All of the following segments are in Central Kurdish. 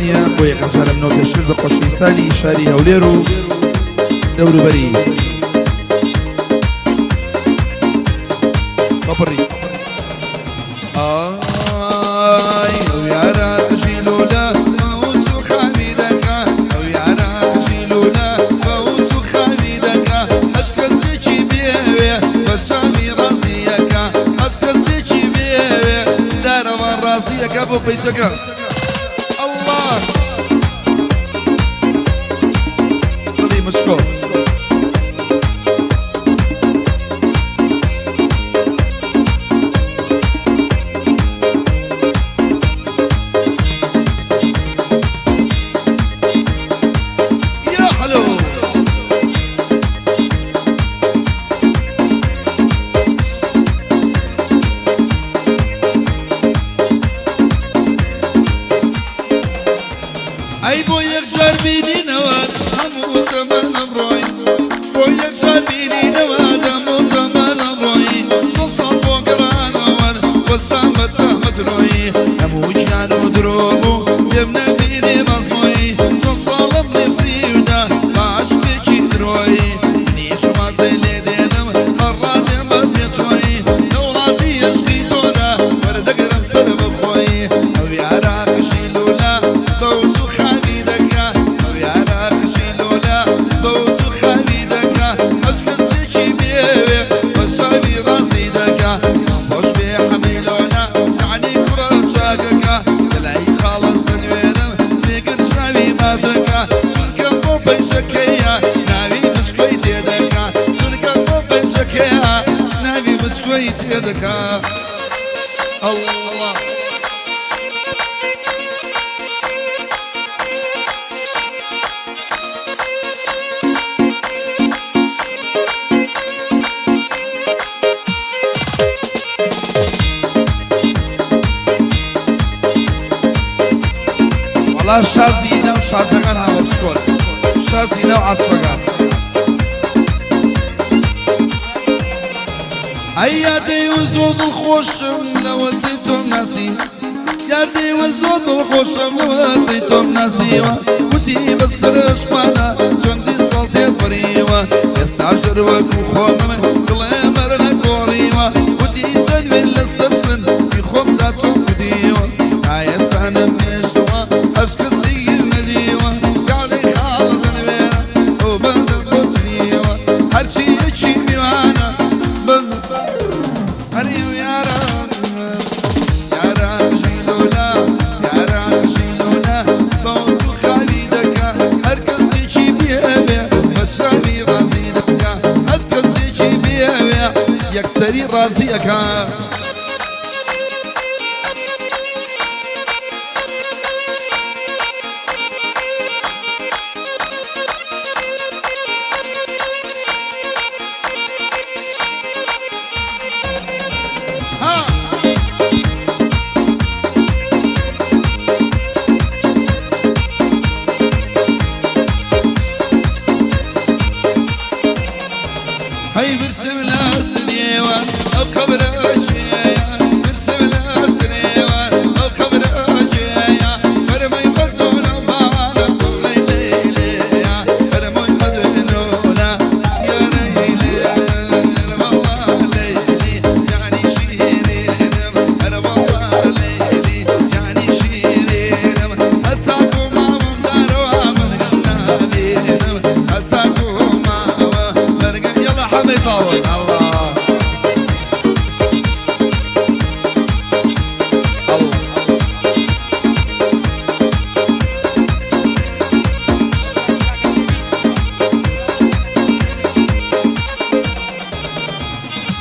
گۆرانیە بۆ یەکەم جارە منەوە پێشکەش بە خۆشەویستانی شاری هەولێر و دەوروبەری بەبڕی. ئای ئەو یارە قژی لۆلە مەوت و خاوی دەکا، ئەو یارە قژی لۆلە مەوت و خاوی دەکا، هەچ کەسێکی بێوێ بە چاوی ڕازیەکە، هەچ کەسێکی بێوێ دارەوە ڕازیەکە بۆ پەیجەکە. ئەڵڵا دڵی مچکۆ. يا حلو. ئەی بۆ یەکجار بینینەوە هەموو تەمەنم ڕۆی، بۆ یەکجار بینینەوە هەموو تەمەنم ڕۆی، شەش ساڵ بۆ گەڕانەوە وەستام بە تامەزرۆی، هەموو گیان و درۆ بوو پێم نەبینی ڕاستگۆی، شەش ساڵم لێ فریودا بە عەشقێکی درۆی، منیش وازێ لێ دێنم هەڕادێم بە پێ تۆی، لە وڵاتی عەشقی تۆدا وەردەگرم سەر بەخۆی، ئەو یارە قژی لوولە بەوت و خاوی دەکا، ئەو یارە قژی لۆلە بەوت و خاوی دەکا، هەچ کەسێکی بێوێ بە چاوی ڕازی دەکا، خۆش بێ حەمەی لۆنە یەعنی کوڕە چاکەکە، لەلای خاڵە سەنوێنم بێگەر چاوی ماچەکە، چونکە بۆ پەیجەکەیە ناوی بچکۆی تێدەکا، چونکە بۆ پەیجەکەیە ناوی بچکۆی تێدەکا. ئەڵڵا. وەڵا شازی ناو شازەکان هاوە بچکۆل، شازی ناو عاسفەکان. ئەی یادەی و زۆر دڵخۆشم لەوەتەی تۆم ناسی، یادەی و زۆر دڵخۆشم لەوەتەی تۆم ناسیوە، وتی بە سەرشمانە چەندی ساڵ تێپەڕیوە، ئێستا ژەر وەکو خۆمم دڵێ مەرە نەگۆڕیوە، وتی زەنوێن لەسەر سنگی خۆمدا تۆم بدیوە، تا ئێستا نەمێشتەوە هەچ کەسێکی نەدیوە، گاڵی خاڵە زەنوێنە ئەو بەندەم بۆ جنیوە، هەرچی یەکی میوانە بەم ئەرێ و یارە یارە قژی لۆلە، یارە قژی لۆلە بەوت و خاوی دەکا، هەر کەسێکی بێوێ بە چاوی ڕازی دەکا، هەر کەسێکی بێوێ یەکسەری ڕازی ئەکا. ها. هەی برسم لە سنێوە ئەو قەبرە کێیە، برسم لە سنێوە ئەو قەبرە کێیە، فەرمووی بەدوونە باوانە قوڵەی لەیلێیە، فەرمووی بەدوونە یارەی لێ، وەڵڵا لەیلی یەعنی شیرینم، هەر وەڵڵا لەیلی یەعنی شیرینم، هەتاکوو ماوم دارەوە مەرگم نابینم، هەتاکوو ماوە مەرگم. یەڵا حەمەی تاوەر ئەڵڵا ئەڵڵا.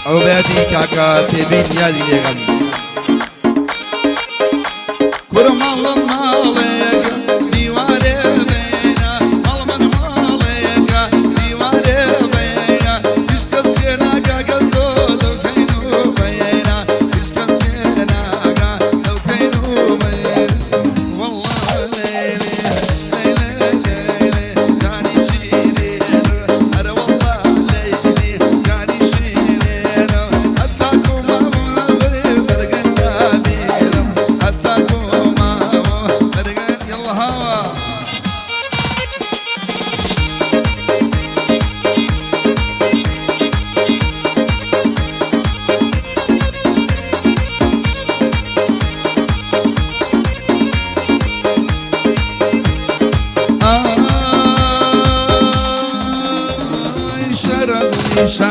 ئەوە بەیادی کاکە تێبین یادی لێگەم. کورە ماڵم ماڵێکە دیوارێ بێنە، ماڵ من ماڵێکە دیوارێ بێنە، هیچ کەسێ ناگا گەل تۆ لەو کەین و بەینە، هیچ کەسێ ناگا لەو کەین و بەینە. وەڵڵا لەیلێ لەیلێ لەیلێ جانی شیرینم، ئەرە وەڵڵا لەیلی جانی شیرینم، هەتاکوو مامم لەبەری.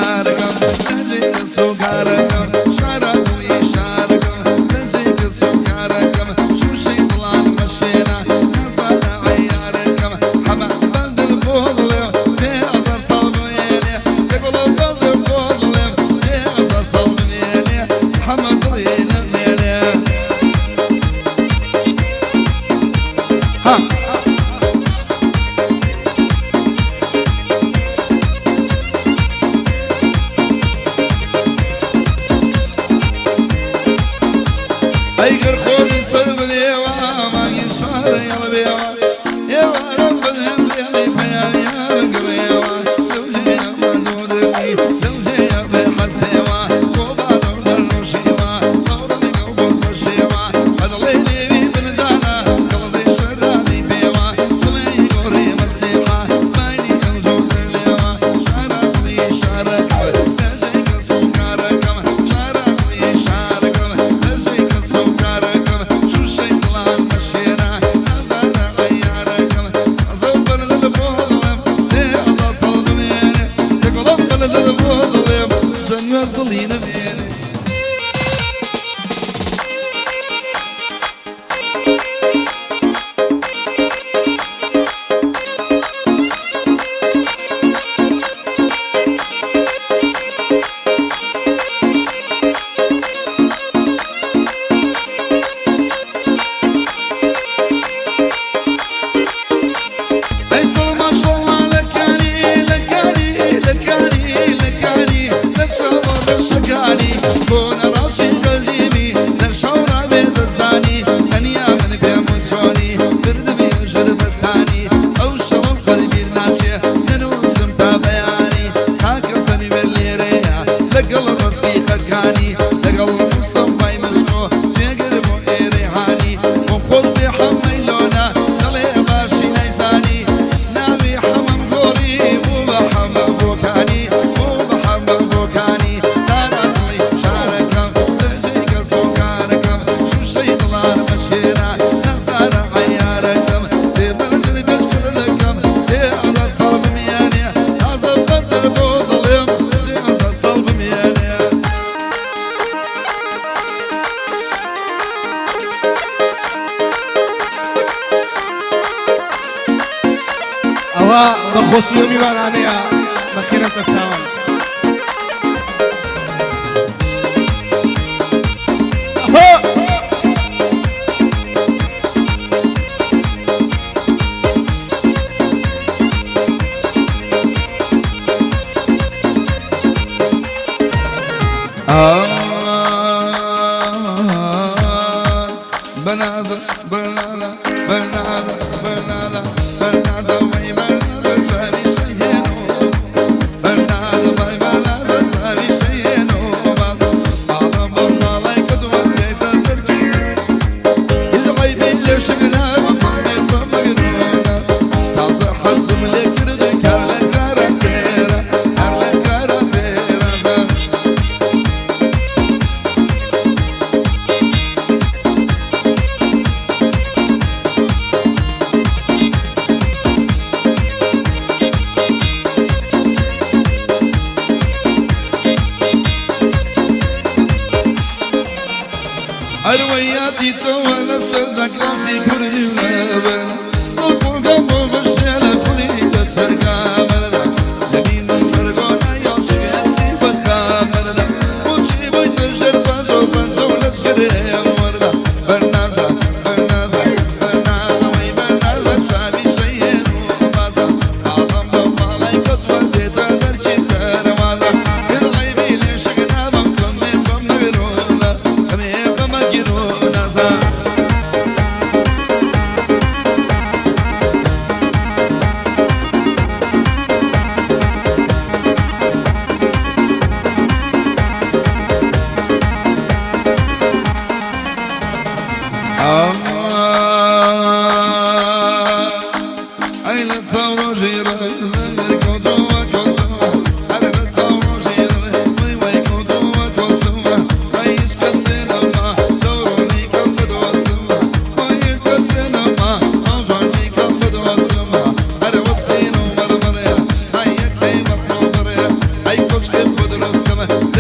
شارەکەم لەجێی کەس و کارەکەم شارە دڵی شارەکەم لەجێی کەس و کارەکەم شووشەی دڵان مەشکێنە نازانە عەیارەکەم حەمە بەندت بۆ دڵێم 3000 ساڵ بمێنێ سێ گوڵە بەندت بۆ دڵێم 3000 ساڵ بمێنێ حەمە دڵی نەمێنێ. ها. ئەی گەر خۆمی سەر بلێوە مانگی شارە یەڵ بێوە ئێوارە بەدەم لێڵی پەیامیان گڕێوە لەو جێیە ماندوو دەبی لەو جێیە بێ حەسێوە بۆ بادەم دەرنۆشیوە ماوڕە لەگەڵ بۆت بەشێوە بەدڵێ لێوی بنجانە دڵدەی شەرابی پێوە دڵێ گۆڕی مەسیحە مایلی ئەو جۆرە لێوە شارە دڵی شارەکەم لەجێی کەس و کارەکەم شارە دڵی شارەکەم لەجێی کەس و کارەکەم شووشەی دڵان مەشکێنە نازانە عەیارەکەم تازە بەرلە بۆ دڵم 3000 ساڵ بمێنێ تێکەڵم بەرلە بۆ دڵێم زەنوێر دڵی نەمێنێ. ئەی سڵ ماشەڵڵا لە کانی لە کانی لە کانی لە کانی لە چاوە ڕەشەکانی بۆنە ڕاوچی قەدیمی لە شەوڕا بێ دەزانی تەنیا من پێم چۆنی بردمی ژر بەتانی ئەو شەوەم قەت بیر ناچێ نەنووسم تا بەیانی تاکە سەنوێر لێرەیە لەگەڵ ڕەفیقەکانی لەگەڵ مستەفای مشکۆ جێگر بۆ ئێرەی هانی بۆ خۆت بێ حەمەی لۆنە دەڵێ باشی نایزانی ناوی حەمەم گۆڕی بوو بە حەمە بۆکانی بوو بە حەمە بۆکانی دارا دڵی شارەکەم لەجێی کەس و کارەکەم شووشەی دڵان مەشکێنە نازارە عەیارەکەم سێ بەردت پێشکردەکەم 3000 ساڵ بمێنێ تازە بەردت بۆ دڵێم 3000 ساڵ بمێنێ. ئەوە بە خۆشی و میوانانەیە بەخێرە سەرچاوان. بەنازە بەنالە بەنالە بەنالە بەنازە وەی بەنازە چاوی شەهێنۆ بەنازە وەی بەنازە چاوی شەهێنۆ باڵم بۆ ماڵای کردووە بێتە دەرکی عەیبی لێ شک نابم ماڵێ بەمەگرۆنە تازە حەزم لێ کرد کار لە کارە تێرە کار لە کارە تێرە. ئەروەیاتی تۆوە لەسەر دەکلاسی کوردی لەبەر دڵ بۆ بشێنە خولی لەسەر گامەردا لەبین و سەرگۆنە یاڵ شکستی بەخامەردا بۆچی بۆیتە ژێر پەنجە و پەنجە و لەشکرێم وەردا بەرنازە بەرنازە بەرنازە وەی بەرنازە چاوی شەیێن و بازە ئاڵم بە ماڵای کەتوە دێتە دەرکی دەروازە عەیبی لێ شک نابم کەمێ بەم نەگرۆنە کەمێ بەمەگیرۆنازە. تەمەن.